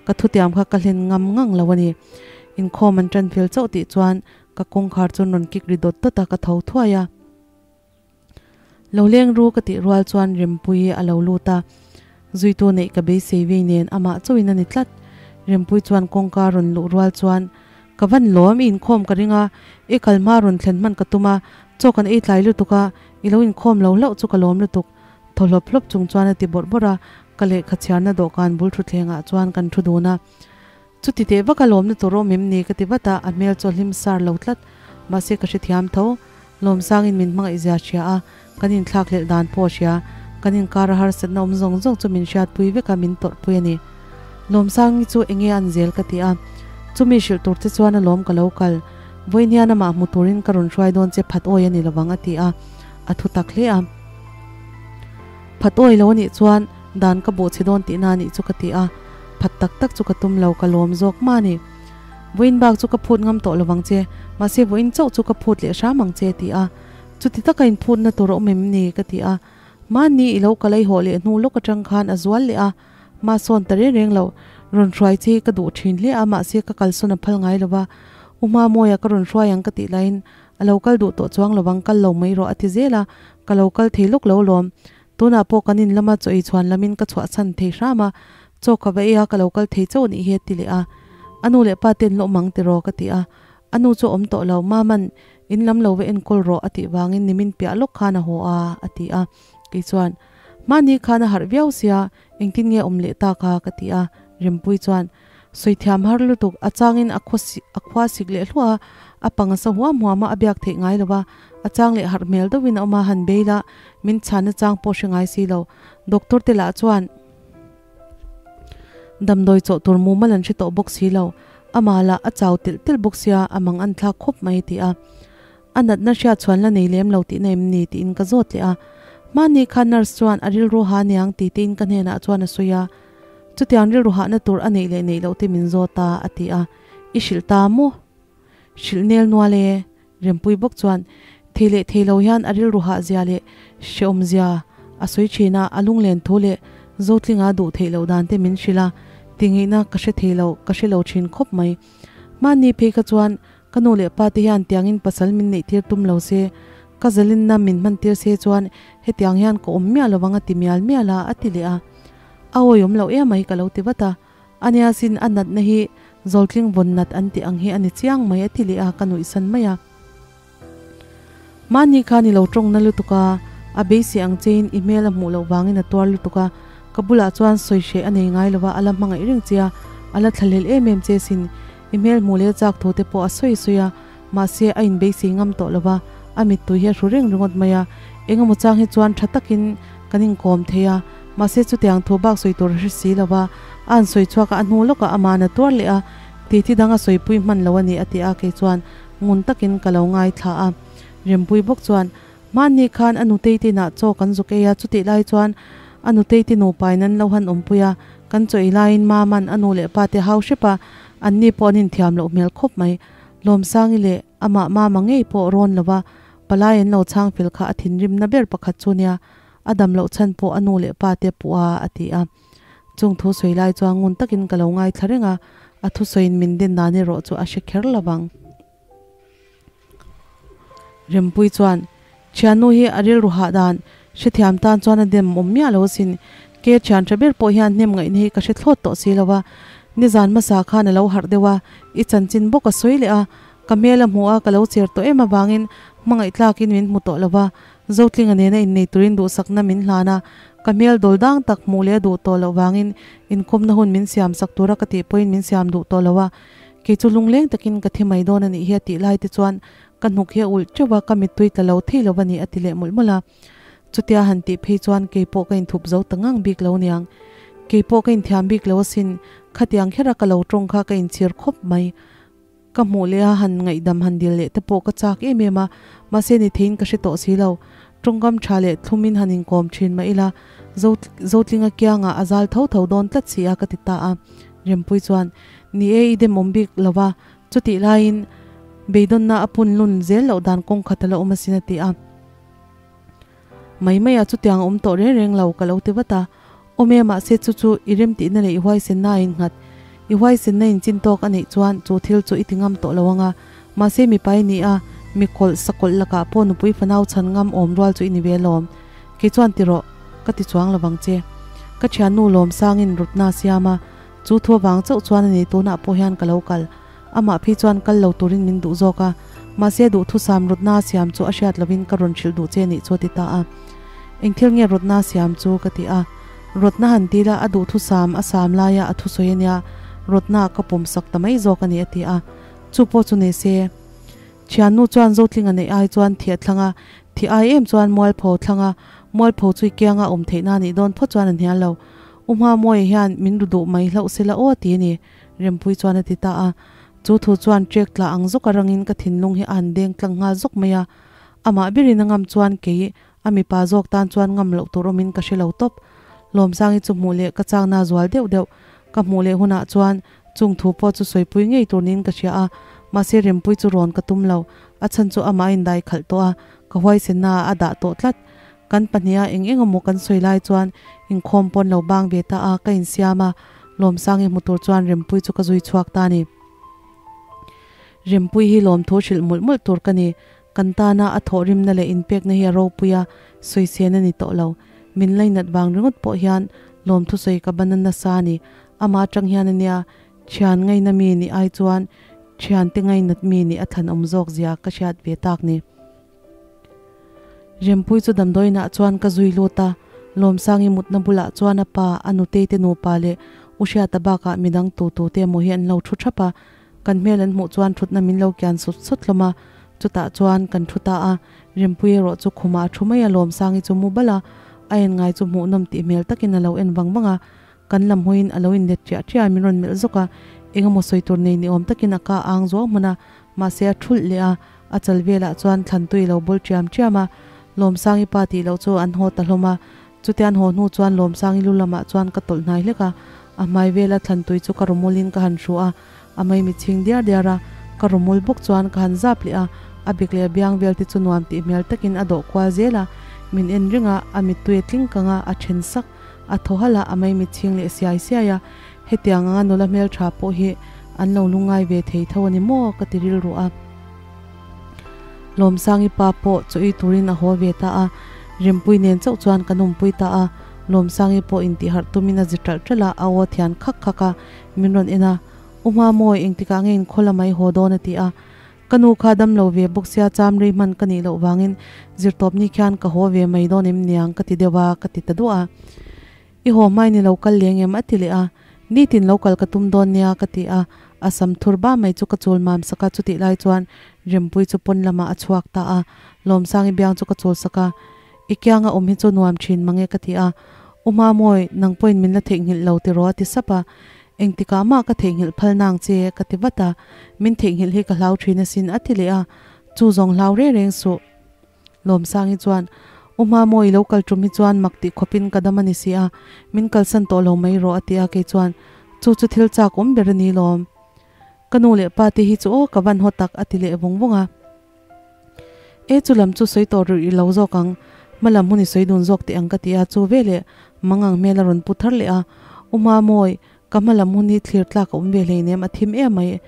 ka thutiam kha ka hlen ngam ngang lo a ni. Inkhawm an tan fel chauh tih chuan ka kawngkhar chu rawn kik ri dawt dawt a, ka tho thuai a. Lo leng ru ka tih rual chuan Rempuii a lo lut a, zuitu neih ka beisei vei nen amah chauhin a ni tlat. Rempuii chuan kawngka rawn luh rual chuan Ka van lawm, i inkhawm ka ring a, i kal hma rawn thlen hman ka tum a, chaw kan ei tlai lutuk a, i lo inkhawm lo hlauh chu ka lawm lutuk. Thaw hlawp hlawp chung chuan a ti bawrh bawrh a, ka lehkha chhiarna dawhkan bul thutthlengah chuan kan thu dun a. Chuti teh vak a lawmna tur awm em ni ka ti vat a, a hmel chu a hlim sar lo tlat. Mahse ka hrethiam tho. Lawmsangin min hmangaihzia hria a, kan inthlak hlelh dan pawh a hria. Kan inkar a harsatna awm zawng zawng chu min hriatpui vek a, min tawrhpui a ni. Lawmsangi chu enge an zel ka ti a, chumi hrilh tur che chuan a lawm ka lo kal. Vawiin hian amah hmu turin ka rawn hruai dawn che phat awi a ni lovang a ti a, a thu tak hle a. Phat awi lo a nih chuan dan ka bawh chhe dawn tihna a nih chu ka ti a, phat tak tak chu ka tum lo, ka lawm zawk mah a ni. Vawiin bak chu ka phut ngam tawh lovang che, mahse vawiin chauh chu ka phut leh hram ang che a ti a. Chuti taka inphutna tur a awm em ni? ka ti a. Mahni i lo kal aihawh leh hnu lawk atang khan a zual leh a, ma sawn ta reng reng lo. Rawn hruai che hi ka duh thin hle a, mahse ka kalsawn a phal ngai lo va. U Hmamawia ka rawn hruai ang ka tih laiin a lo kal duh tawh chuang lovang kal lo mai rawh a ti zel a, ka lo kal thei lawk lo lawm. Tunah pawh kan in lama chaw ei chhuan lamin ka chhuahchhan thei hram a, chaw ka va ei a ka lo kal thei chauh nih hi a ti leh a. A nu leh pa ten lawm ang tiraw ka ti a, a nu chu a awm tawh lo, Maman In lam lo va enkawl rawh a tih vangin nimin piah lawk khan a haw a, a ti a. Kei chuan, Mahni khan a harh viau sia, engtin nge awm leh tak a? ka ti a. Rempuii chuan, Sawi thiam har lutuk, a changin a a khua sik leh hluah a, a pang a sa huam huam a, a biak theih ngai lo va, a chang leh harh hmel deuhin a awm a, han bei la, min chhanna chang pawh hre ngai si lo. Doctor te lah chuan damdawi chawh tur mumal an hre tawh bawk si lo, amah lah a chau telh telh bawk sia, a mang an thlak khawp mai a ti a. A natna hriat chhuan la nei lem lo tihna em ni tiin ka zawt leh a. Hmanni khan nurse chuan a rilru ha niang ti tein ka hnenah chuan a sawi a. Chutiang rilru hahna tur a neih leh neih loh te min zawt a, a ti a. I hrilh ta maw? Hrilh nel nual e. Rempui bawk chuan thei leh thei lo hian a rilru hah zia leh hrehawm zia a sawi thin a, a lunglen thu leh Zotlinga duh theih loh dan te min hrilh a, tingeihna ka hre thei lo, ka hre lo thin khawp mai. Hmanni phei kha chuan Ka nu leh pa te hian tiangin pasal min neih tir tum lo se, ka zalinna min hman tir se chuan hetiang hian ka awm miah lovang a ti mial mial a, a ti leh a. A awihawm loh em mai ka lo ti vat a. Ania sin a natna hi zawltling vawn nat an tih ang hi a ni chiang mai a ti leh a, ka nuihsan mai a. Mahni khan i lo tawng na lutuk a, a beisei ang chein i hmel a hmuh loh vangin a tuar lutuk a, ka bulah chuan sawi hreh a nei ngai lova a la hmangaih reng che a, a la thlahlel em em che sin. I hmel hmuh leh chak thu te pawh a sawi sawi a, mahse a inbeisei ngam tawh lova, a mittui hi a hru reng ringawt mai a. Engemaw chang hi chuan tha takin kan inkawm thei a, mahse chutiang thu bak sawi tur a hre si lova, a han sawi chhuak a, a hnu lawkah amah a tuar leh a, titi dang a sawipui hman lo a ni a ti a, kei chuan ngun takin ka lo ngaithla a. Rempui bawk chuan, Hmanni khan a nutei te inah chaw kan zuk ei a, chutih lai chuan a nutei te nupain an lo han awmpui a, kan chaw ei laiin Mama'n a nu leh pa te hau hrep a, anni pawh an inthiam loh hmel khawp mai. Lawmsangi leh amah Mama ngei pawh rawn lo va, palai an lo chhang fel kha a thinrimna ber pakhat chu nia, a dam loh chhan pawh a nu leh pa te puh a, a ti a. Chung thu sawi lai chuan ngun takin ka lo ngaithla reng a, a thusawiin min den dan erawh chu a hre kher lo vang. Rempui chuan, Thiannu hi a rilru hah dan hrethiam tan chuan a dem awm miah lo asin. Ke thian tha ber pawh hian hnem ngaihna hi ka hre thlawt tawh si lo a. Nizan hmasa khan a lo harh deuh a, i chanchin bawk a sawi leh a. Ka hmel a hmu a, ka lo cher tawh em avangin hmangaih tlakin min hmu tawh lo va. Zotlinga nena innei turin duhsakna min hlan a, ka hmel dawl dang tak hmuh leh a duh tawh loh vangin inkawmna hun min siam sak tura ka tih pawhin min siam duh tawh lo a. Kei chu lungleng takin ka thi mai dawn a nih hi a tih lai te chuan ka hnuk hi a ulh teuh a, ka mittui tla lo thei lo a ni a ti leh mawlh mawlh a. Chutia han tih phei chuan kei pawh ka inthup zo ta ngang bik lo niang. Kei pawh ka inthiam bik lo asin, khatiang khera ka lo tawng kha ka inchhir khawp mai. Ka hmuh leh a han ngaihdam han dil leh te pawh ka chak em em a, mahse ni theiin ka hre tawh si lo. Tawngkam tha leh thlumin han inkawm thin mah ila, Zo Zotlinga kiangah a zal tho tho dawn tlat si a ka ti ta a. Rempui chuan, Ni e, i demawm bik lo va, chutih laiin beidawnna a pun lun zel loh dan kawng khat a la awm asin a ti a. Mai maia chutiang a awm tawh reng reng lo ka lo ti vat a. Awm e, mahse chu chu i remtihna leh i huaisenna a innghat. I huaisenna inchin tawk a neih chuan chu thil chu i ti ngam tawh lo ang a. Mahse mipa i ni a, mi kawlh sakawlh lakah pawh nupui fanau chhan ngam awm rual chu i ni ve alawm. Kei chuan ti rawh, ka ti chuang lovang che. Ka thiannu Lawmsangin rutna a siam a, chu thu avang chauh chuan a ni tunah pawh hian ka lo kal. Amah phei chuan kal lo turin min duh zawk a, mahse duhthusam rutna a siam chu a hriat lovin ka rawn hrilh duh che nih chu a ti ta a. Eng thil nge rutna a siam chu? ka ti a. Rutna han ti la, a duhthusam a sam laia a thusawi a nia, rutna ka pawm sak ta mai zawk a ni a ti a. Chu pawh chu ni se. Thiannu chuan Zotlinga neih ai chuan thi a thlang a, thi ai em chuan Mualpho thlang a, Mualpho chu i kianga awm theih na nih dawn phawt chuan a hnial lo. U Hmamawia hian min ru duh mai hlauh se la aw ti a ni, Rempui chuan a ti ta a. Chu thu chuan trek tla ang zawk a rangin ka thinlung hi a han deng tlang nghal zawk mai a. Amah berin a ngam chuan kei a mipa zawk tan chuan ngam loh tur awmin ka hre lo tawp. Lawmsangi chu hmuh leh ka chakna zual deuh deuh ka hmuh leh hunah chuan Chung thu pawh chu sawipui ngei tur niin ka hria a, mahse Rempui chu rawn ka tum lo. A chhan chu amah a indai khalh tawh a, ka huaisenna ah a dah tawh tlat. Kan pahniha eng eng emaw kan sawi lai chuan inkhawm pawn lo bang ve ta a, ka insiam a, Lawmsangi hmu tur chuan Rempui chu ka zui chhuak ta a ni. Rempui hi lawmthu hrilh mawlh mawlh tur ka ni. Kan tana a thawhrimna leh inpekna hi a ropui a, sawisên a ni tawh lo. Min lainat vang ringawt pawh hian lawmthu sawi ka ban a nasa a ni. Amah atang hian a nia, thian ngaina mi nih ai chuan thiante ngainat mi nih a thlan awm zawk zia ka hriat ve tak ni. Rempui chu damdawiinah chuan ka zui lut a, Lawmsangi mutna bulah chuan a pa, a nutei te nupa leh U U Hriata bakah midang tu tu te emaw hi an lo thu thap a, kan hmel an hmuh chuan thutna min lo kian sut sut hlawm a, chutah chuan kan thu ta a, Rinpuii erawh chu khumah a thu mai a, Lawmsangi chu mu bal a, a en ngai chu hmuhnawm tih hmel takin a lo en vang vang a, kan lam hawiin a lo inlet ṭiah ṭiah a, min rawn melh zawk a, eng emaw sawi tur nei ni awm takin a ka ang zuau hman a, mahse a thulh leh a, a chal velah chuan thlantui a lo bawl ṭiam ṭiam a, Lawmsangi pa tih loh chu an haw ta hlawm a, Chuti an haw hnu chuan Lawmsangi lu lamah chuan ka tawlh hnai hlek a, a hmai vela thlantui chu ka rawmawlin ka han hru a, a maimi chhing diar diar a, ka rawmawl bawk chuan ka han zap leh a, a bek leh a biang vel te chu nuam tih hmel takin a dawh kual zel a, min en ring a, a mittui a tling kang a, a then sak, a thaw halh a, a maimi chhing leh siai siai a, hetiang anga nula hmeltha pawh hi an lo lungngai ve thei tho a ni maw ka ti rilru a. Lawmsangi pa pawh chaw ei turin a haw ve ta a, Rempui nen chauh chuan kan awmpui ta a, Lawmsangi pawh intihharh tumin a zi ṭalh ṭalh a, a aw thian khak khak a, min rawn en a, U Hmaamawi, engtikah nge inkhaw lamah i haw dawn a ti a, ka nu kha dam lo ve bawk sia cham rei hman ka nih loh vangin zirtawp ni khian ka haw ve mai dawn em niang ka ti deuh a, ka ti ta duah a. I haw hmai ni lo kal leng em? a ti leh a, Nitin lo kal ka tum dawn nia ka ti a, a sam thur ba mai chu ka chul mam sak a, chutih lai chuan Rempui chu pawn lamah a chhuak ta a, Lawmsangi biang chu ka chul sak a, I kianga awm hi chu nuam thin mange ka ti a, U Hmaamawi, nang pawhin min la theihnghilh lo tiraw a ti sap a, Engtikah mah ka theihnghilh phal nang che ka ti vat a, Min theihnghilh hi ka hlau thin asin a ti leh a, Chu zawng hlau reng reng suh. Lawmsangi chuan, U Hmaamaw i lo kal tum hi chuan mak tih khawpin ka dam a ni si a, min kalsan tawh lo mai rawh a ti a, kei chuan, Chu chu thil chak awm ber a ni lawm. Ka nu leh pa te hi chu aw ka van haw tak a ti leh vawng vawng a. E chu lam chu sawi tawh rih lo zawk ang, hma lam hun i sawi dun zawk teh ang ka ti a, chu veleh mangang hmel a rawn pu thar leh a, U Hmaamawi, ka hma lam hun hi thlir tlak a awm ve hleinem a thim em mai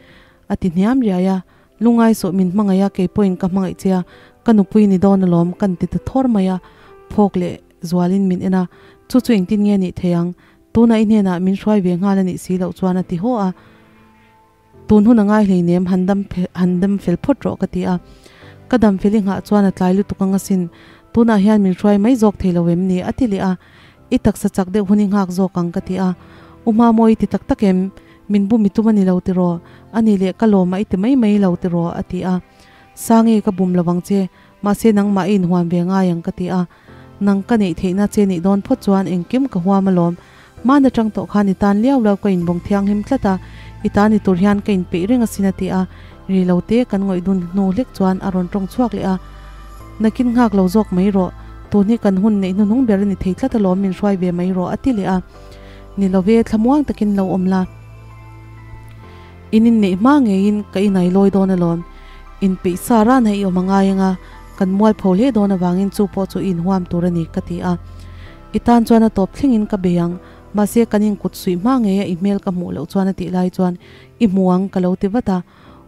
a ti hniam riai a, Lungai suh min hmangaih a, kei pawhin ka hmangaih che a, ka nupui ni dawn alawm kan ti ta thawr mai a, phawk leh zualin min en a, chu chu engtin nge nih thei ang, tunah i hnenah min hruai ve nghal a nih si loh chuan a ti haw a, tun hun a ngai hleinem han dam han dam fel phawt rawh ka ti a, ka dam fel i nghah chuan a tlai lutuk ang asin, tunah hian min hruai mai zawk thei lo em ni a ti leh a, i taksa chak deuh hun i nghak zawk ang ka ti a, U Hmamawi i ti tak tak em? Min bum i tum a ni lo tiraw? A nih leh ka lawm a i ti mai mai lo tiraw? a ti a. Sangi ka bum lovang che, mahse nangmah i inhuam ve ngai ang ka ti a. Nang ka neih theihna che nih dawn phawt chuan engkim ka huam alawm. Hmaan atang tawh khan i tan liau lo ka inbawng thianghlim tlat a, i ta ni tur hian ka inpeih reng asin a ti a. Ri lo te kan ngawih dun hnu hlek chuan a rawn tawng chhuak leh a. Nakin nghak lo zawk mai rawh, tun hi kan hun neih hnuhnung ber a ni thei tlat alawm min hruai ve mai rawh a ti leh a. Ni lo ve, thlamuang takin lo awm la. In inneih hma ngeiin ka inai lawi dawn alawm. Inpeih sa ran hi i awm a ngai anga, kan mualpho hle dawn avangin chu pawh chu i inhuam tur a ni, ka ti a. I tan chuan a tawp thlengin ka bei ang, mahse kan inkut suih hma ngeia i hmel ka hmuh loh chuan a tih lai chuan i hmu ang ka lo ti vat a.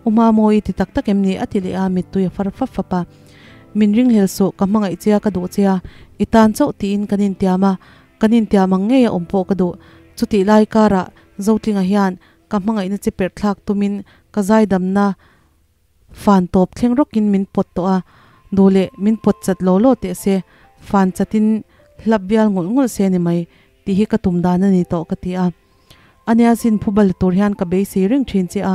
U Hmamawi i ti tak tak em ni? a ti leh a, mittui a far fap fap a. Min ringhlel suh, ka hmangaih che a, ka duh che a, i tan chauh tiin kan intiam a, Kan intiam ang ngei a awm pawh ka duh. Chutih lai karah Zotlinga hian ka hmangaihna che perh thlak tumin ka zaidamna fan tawp thleng rawkin min pawt tawh a, duh leh min pawt chat law law teh se, fan chatin hlap vial ngawlh ngawlh se ni mai tih hi ka tum dan a ni tawh ka ti a. Ania sin phuba la tur hian ka beisei reng thin che a,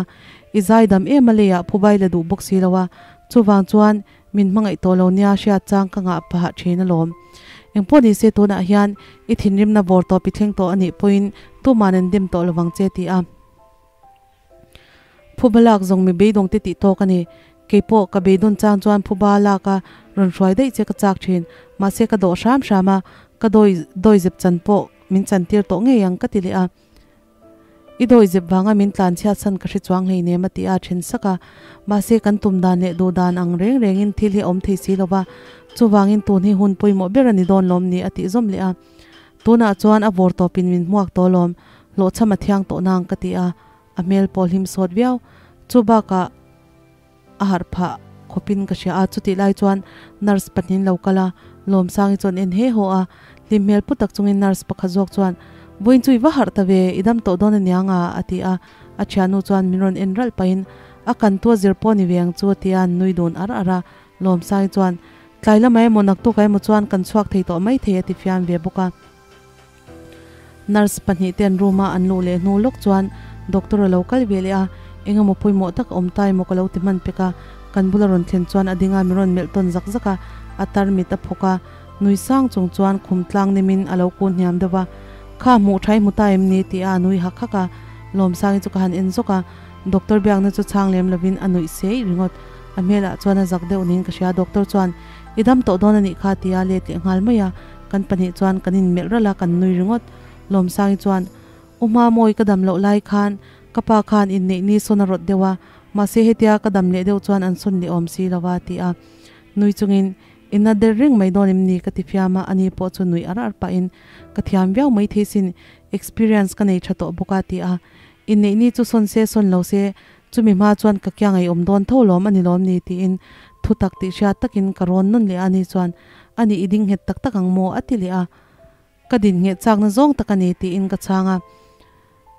i zaidam em a leiah phubai la duh bawk si lo a, chuvang chuan min hmangaih tawh lo nia hriat chang ka ngah pahah thin alawm. Engpawh ni se tunah hian i thinrimna vawr tawp i thleng tawh a nih pawhin tuman an dim tawh lovang che ti a. Phuba lak zawng mi beidawng te tih tawk a ni. Keipawh ka beidawn chang chuan phuba lak a rawn hruai daih che ka chak thin, mahse ka dawh hram hram a, ka dawi dawi zep chan pawh min chantir tawh ngei ang ka ti leh a. I dawi zep vanga min tlan chhiat san ka hre chuang hleinem a ti a then sak a. Mahse kan tum dan leh duh dan ang reng rengin thil hi a awm thei si lo va, chuvangin tun hi hun pawimawh ber a ni dawn lawm ni a tih zawm leh a. Tunah chuan a vawr tawpin min hmuak tawh lawm, hlawhchham a thiang tawh nang ka ti a, a hmel pawh hlim sawt viau. Chu bakah a harh phah khawpin ka hria a, chutih lai chuan nurse pahnih lo kal a, Lawmsangi chuan en he haw a, hlim hmel pu tak chungin nurse pakhat zawk chuan, Vawiin chu i va harh ta ve, i dam tawh dawn aniang a, a ti a, a thiannu chuan min rawn en ralh pahin, A kan tu a zir pawh ni ve ang chu, a ti a, an nui dun ar ar a, Lawmsangi chuan, Tlai lamah emaw naktukah emaw chuan kan chhuak thei tawh mai thei, a ti fiam ve bawk a. Nurse pahnihte an room a an luh leh hnu lawk chuan doctor a lo kal ve leh a, eng emaw pawimawh tak a awm ta emaw ka lo ti hman pek a, kan bula rawn thlen chuan a ding a mi rawn melh tawn zak zak a, a tarmit a phawk a, nui sang chung chuan khum tlang nemin a lo kun hniam deuh va, Kha hmuh tha i hmu ta em ni? ti a a nui hak hak a, Lawmsangi chu ka han en zawk a, doctor biakna chu chhang lem lovin a nuih sei ringawt, a hmelah chuan a zak deuh niin ka hria, doctor chuan I dam tawh dawn a nih kha ti a let leh nghal mai a, kan pahnih chuan kan inmelh ralh a, kan nui ringawt. Lawmsangi chuan, U Hmaamawi ka dam loh lai khan ka pa khan inneih ni sawn a rawt deuh a, mahse hetia ka dam leh deuh chuan an sawn leh awm si lo a ti a. Nui chungin, I na der reng mai dawn em ni? ka ti fiam a, ani pawh chu nuih ar ar pahin, Ka thiam viau mai thei sin, experience ka nei tha tawh bawk a ti a. Inneih ni chu sawn se sawn lo se, Chumi hma chuan ka kia ngeiawm dawn tho lawm a ni lawm ni tiin thu tak tih hriat takin ka rawn nawn leh a ni chuan a nih i ding nghet tak tak ang maw a ti leh a, ka din ngheh chakna zawng tak a ni tiin ka chhang a.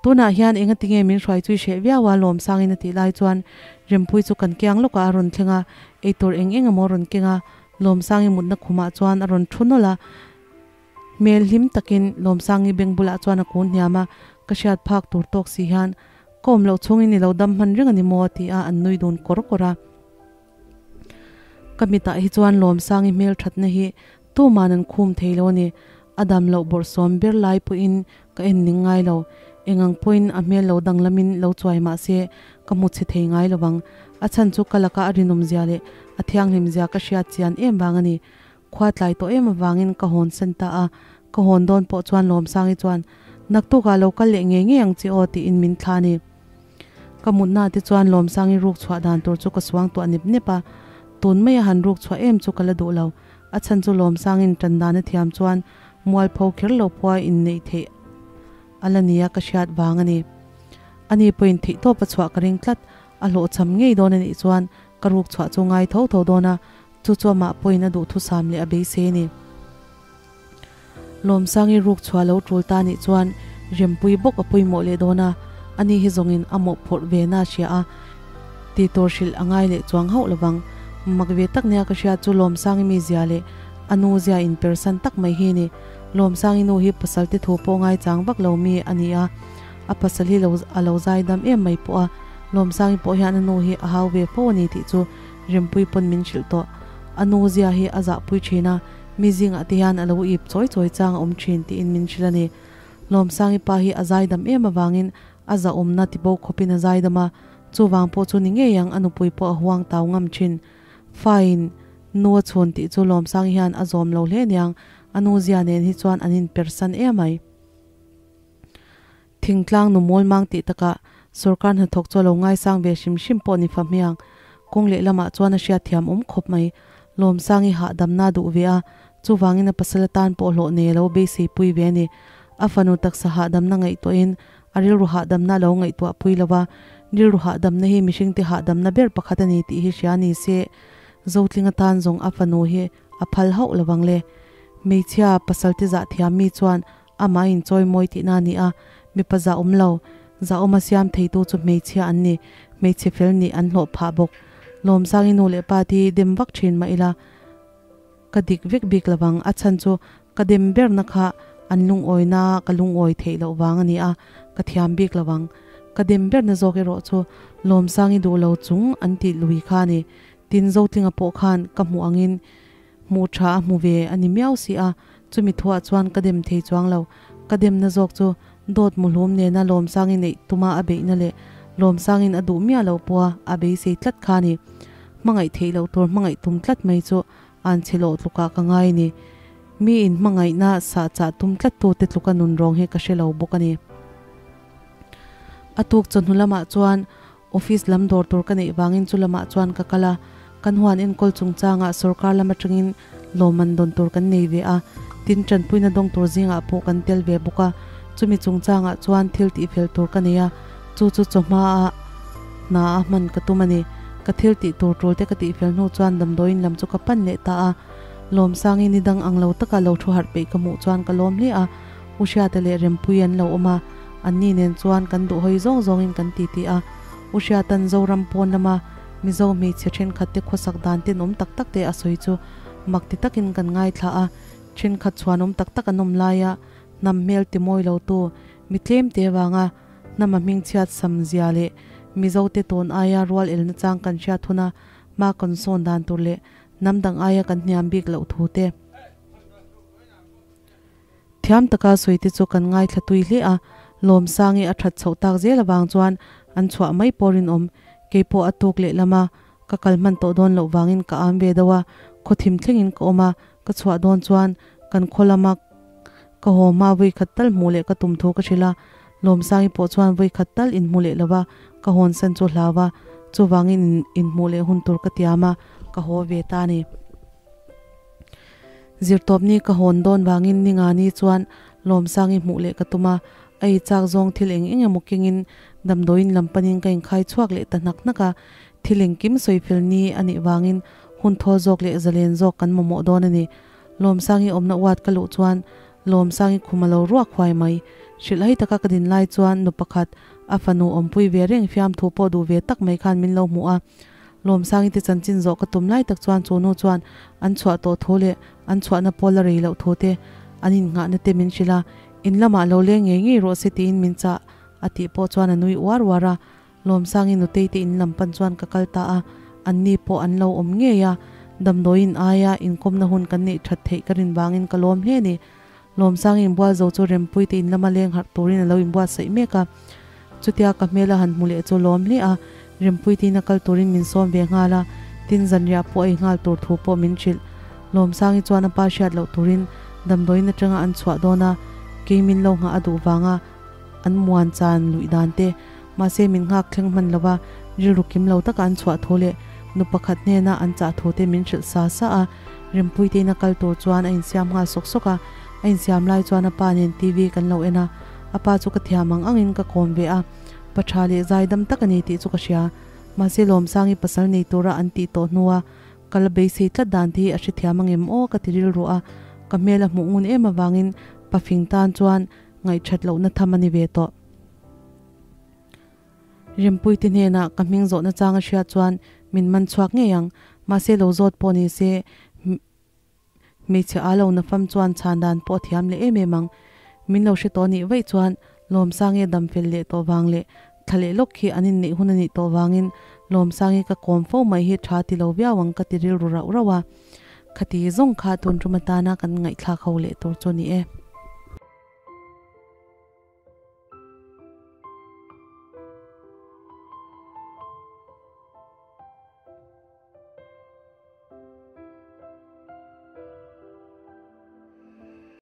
Tunah hian enga tinge min hruai chui hreh viau a Lawmsangin a tih lai chuan Rempuii chu kan kiang lawkah a rawn thleng a, eitur eng eng emaw a rawn keng a, Lawmsangi mutna khumah chuan a rawn thu nawlh a. Hmel hlim takin Lawmsangi beng bulah chuan a kun hniam a, ka hriat phak tur tawk si hian, Ka awm loh chhungin i lo dam hman reng a ni maw? ti a an nui dun kawr kawr a. Ka mitah hi chuan Lawmsangi hmel thatna hi tuman an khum thei lo a ni. A dam loh bawrhsawm ber lai pawhin ka en ning ngai lo. Eng ang pawhin a hmel lo danglamin lo chuai mah se ka hmu chhe thei ngai lo vang. A chhan chu ka laka a rinawmzia leh a thianghlimzia ka hriat chian em vang a ni. Khua tlai tawh em avangin ka hawn san ta a, ka hawn dawn pawh chuan Lawmsangi chuan, Naktukah lo kal leh ngei ngei ang che aw tiin min thla a ni. Ka mutna te chuan Lawmsangi ruk chhuah dan tur chu ka suang tuah nep nep a, tun maia han ruk chhuah em chu ka la duh lo. A chhan chu Lawmsangin tan dan a thiam chuan mualpho kher lo pawha inneih theih a la nia ka hriat vang a ni. Ani pawhin theihtawp a chhuah ka ring tlat, a hlawhchham ngei dawn a nih chuan ka ruk chhuah chu ngai tho tho dawn a, Chu chu amah pawhin a duhthusam leh a beisei a ni. Lawmsangi ruk chhuah lo tul ta nih chuan Rempui bawk a pawimawh leh dawn a, ani hi zawngin a mawhphurh ve na hria a, ti tur hrilh a ngai leh chuang hauh lovang. Mak ve tak nia ka hriat chu Lawmsangi mizia leh a nu zia inpersan tak mai hi a ni. Lawmsangi nu hi pasal te thu pawh ngaichang vak lo mi a ni a, a pasal hi lo a lo zaidam em mai pawh a, Lawmsangi pawh hian a nu hi a hau ve fo a ni tih chu Rempui pawn min hrilh tawh. A nu zia hi a zahpui thin a, mi zingah te hian a lo ip chawi chawi chang a awm thin tiin min hrilh a ni. Lawmsangi pa hi a zaidam em avangin a zahawmna ti bo khawpin a zaidam a, chuvang pawh chu ni ngei ang a nupui pawh a huang tau ngam thin. Fain nu a chhun tih chu Lawmsangi hian a zawm lo hle niang, a nu zia nen hi chuan an inpersan emai. Thingtlang nu mawl mang tih takah sorkar hnathawk chu a lo ngaisang ve hrim hrim pawh ni fa hmiang. Kawng lehlamah chuan a hriatthiam awm khawp mai. Lawmsangi hahdamna a duh ve a, chuvangin a pasal atan pawh hlawh nei a lo beisei pui ve a ni. A fanu taksa hahdamna ngaihtuahin a rilru hahdamna a lo ngaihtuah pui lo va, rilru hahdamna hi mihringte hahdamna ber pakhat a ni tih hi hria ni se, Zotling atan zawng a fanu hi a phal hauh lo vang le. Hmeichhia pasalte zahthiam mi chuan Amah in chawi mawi tihna a ni a, mipa zah awm lo, zahawm a siam theitu chu hmeichhia an ni, hmeichhe fel nih an hlawh phah bawk. Lawmsangi nu leh pa ti dem vak thin mah ila, ka dik vek bik lo vang, a chhan chu ka dem berna kha an lungawina ka lungawi theih loh vang a ni a, ka thiam bik lo vang. Ka dem berna zawk erawh chu Lawmsangi duh lo chung an tih lui kha a ni. Tin, Zotlinga pawh khan ka hmuh angin Hmuh tha a hmu ve a ni miau si a, chumi thuah chuan ka dem thei chuang lo. Ka demna zawk chu dawt muhlum nena Lawmsangi neih tuma a beihna leh Lawmsangin a duh miah loh pawha a beisei tlat kha a ni. Hmangaih theih loh tur hmangaih tum tlat mai chu an chhe lawh tlukah ka ngai a ni. Miin hmangaihna sahchah tum tlattute tluka nun rawng hi ka hre lo bawk a ni. A tuk chawhnu lamah chuan Office lam dawr tur ka neih vangin chu lamah chuan ka kal a, kan huan enkawl chungchangah sorkar lam atangin lawmman dawn tur kan nei ve a, tin tanpuina dawng tur zingah pawh kan tel ve bawk a, chumi chungchangah chuan thil tihfel tur ka nei a, chu chu chawhma a hna a hman ka tum a ni. Ka thil tih tur tul te ka tihfel hnu chuan damdawiin lam chu ka pan leh ta a, Lawmsangi ni dang ang lo taka lo thu harh peih ka hmuh chuan ka lawm hle a, U Hriata leh Rempui an lo awm a, anni nen chuan kan duh hawi zawng zawngin kan titi a. U Hriata'n Zoram pawn lama Mizo hmeichhe thenkhatte khawsak dan tenawm tak tak te a sawi chu mak ti takin kan ngaithla a, thenkhat chhuanawm tak tak an awm laia hnam hmel ti mawi lo tu mi tlem te vanga hnama hming chhiat sam zia leh Mizo te tawn aia rual elna chang kan hriat thuna hma kan sawn dan tur leh hnam dang aia kan hniam bik loh thu te thiam taka sawi te chu kan ngaithla tui hle a. Lawmsangi a that chhoh tak zel avang chuan an chhuah mai pawh rinawm. Keipawh a tuk leh lama ka kal hman tawh dawn loh vangin ka am ve deuh a, khaw thim thlengin ka awm a, ka chhuah dawn chuan kan khaw lama ka haw hma vawi khat tal hmuh leh ka tum thu ka hrilh a, Lawmsangi pawh chuan vawi khat tal inhmu leh lova ka hawnsan chu hlau a, chuvangin inhmuh leh hun tur ka tiam a, ka haw ve ta a ni. Zirtawpni ka hawn dawn vangin Ningani chuan Lawmsangi hmuh leh ka tum a, a ei chak zawng thil eng eng emaw kengin damdawiin lam panin ka inkhai chhuak leh ta hnak hnak a, thil engkim sawifel ni a nih vangin hun thawl zawk leh zalen zawk kan mamawh dawn a ni. Lawmsangi awmna uat ka luh chuan Lawmsangi khum a lo ruak huai mai. Hrilh hai taka ka din lai chuan nu pakhat a fanu awmpui ve reng fiamthu pawh duh ve tak mai khan min lo hmuh a. Lawmsangi te chanchin zawh ka tum lai tak chuan chu nu chuan an chhuah tawh thu leh an chhuahna pawl la rei loh thu te an innghahna te min hrilh a, in lamah lo leng ngei ngei rawh se tiin min chah a tih pawh chuan a nui uar uar a. Lawmsangi nutei te in lam pan chuan ka kal ta a, anni pawh an lo awm ngei a, damdawiin aia inkawmna hun kan neih that theih ka rin vangin ka lawm hle a ni. Lawmsangi inbual zo chu Rempui te in lama leng harh turin a lo inbuatsaih mek a, chutia ka hmel a han hmu leh chu lawm hle a, Rempui te in a kal turin min sawm ve nghal a, tin zanriah pawh a ei nghal tur thu pawh min hrilh. Lawmsangi chuan a pa hriat loh turin damdawiin atanga an chhuah dawn a, kei min lo nghah a duh vanga an muan chan luih dan te, mahse min nghak thleng hman lova rilru kim lo taka an chhuah thu leh nu pakhat hnena an chah thu te min hrilh sa sa a, Rinpui te ina kal tur chuan a insiam nghal sawk sawk a, a insiam lai chuan a pa nen TV kan lo en a, a pa chu ka thiam ang angin ka kawm ve a, pa tha leh zai dam tak a ni tih chu ka hria, mahse Lawmsangi pasal nei tura an tih tawh hnua ka la beisei tlat dan te hi a hrethiam angem aw ka ti rilru a, ka hmel a hmuh ngun em avangin pafing tan chuan ngaihthat lohna tham a ni ve tawh. Rinpuite hnenah ka hming zawhna chang a hriat chuan min man chhuak ngei ang. Mahse lo zawt pawh ni se, hmeichhe a lo nafam chuan chhan dan pawh a thiam leh em em ang. Min lo hre tawh nih vaih chuan Lawmsangi a dam fel leh tawh vang leh thla leh lawk khi an inneih hun a nih tawh vangin Lawmsangi ka kawm fo mai hi tha ti lo viau ang ka ti rilru rauh rauh a. Khati zawng kha tun tum atana kan ngaihthlak ho leh tur chu a ni e.